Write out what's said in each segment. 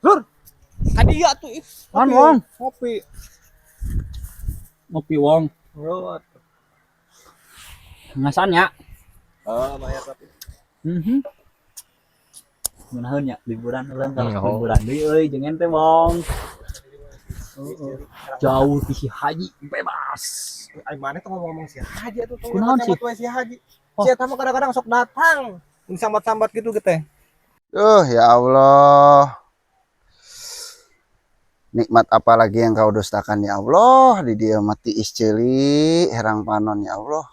Lur. Tadi ya tuh ih. Man, Wong. Ngopi. Ngopi, Wong. Lur. Ngasan ya. Oh, bayar tapi. Ngeunaheun nya liburan urang kalau Oh. liburan deui euy jeung ente, Wong. Jauh ti si Haji bebas. Ai mana tuh ngomong-ngomong si Haji tuh tuh. Kunaon sih? Si Haji. Oh. Si eta mah kadang-kadang sok datang. Sambat-sambat gitu gitu teh. Ya Allah. Nikmat apa lagi yang kau dustakan ya Allah? Di dia mati isceli, herang panon ya Allah.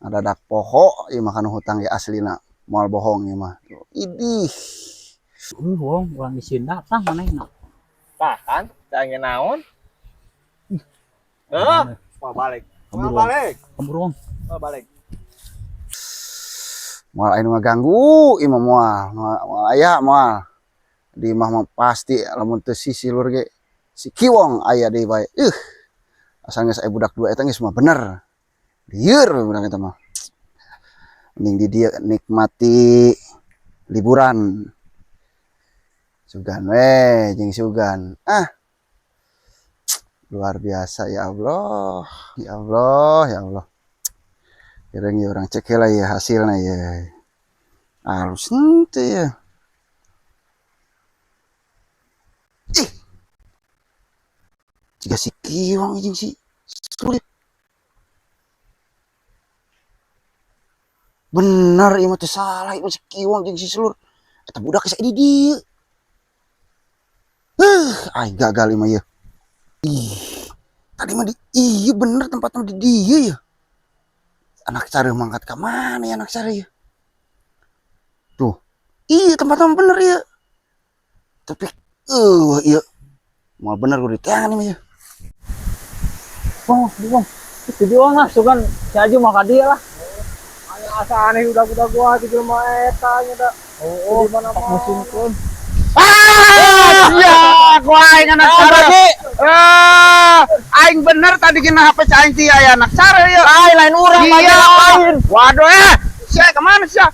Ada dak poho, ieu makan hutang ya aslina. Moal bohong ieu mah. Idih. Wong, urang di sini datang manehna. Tah kan, jangan naon. Eh, mau balik. Mau Kabur, Wong. balik. Kabur, Wong. Mau balik. Moal aya nu ngaganggu, ieu mah moal. Moal aya moal. Di imah mah pasti lamun teu si lur ge si Kiwong aya deui bae. Asal geus aya budak dua eta geus mah bener. Lieur budak eta mah. Mending di dieu nikmati liburan. Sugan we jeung sugan. Ah. Luar biasa ya Allah. Ya Allah, ya Allah. Kirang ya urang cek heula ya hasilna ya. Halus henteu ya. Ih. Jiga si Kiwong jeung si Sulit. Bener ieu mah teu salah ieu mah si Kiwong jeung si Selur. Eta budak geus aya di dieu. Aing gagal ieu mah ieu. Ih, tadi mah di ieu bener tempatnya di dieu ya. Anak careuh mangkat ka mana ya anak careuh ya? Tuh, iya tempatnya mah bener ya. Tapi iya mau bener kudu diteangan ieu mah ya. Wong, Wong. Itu dia Wong lah, sugan si Haji mah ka dieu lah. Aya asa aneh udah-udah gua di jelema eta nya da. Oh, di mana Sok musingkeun. Ah, sia, ku aing anak careuh. Ah, aing bener tadi kena HP aing ti aya anak careuh ya. Lain lain urang mah Iya, lain. waduh eh. Sia kemana sia?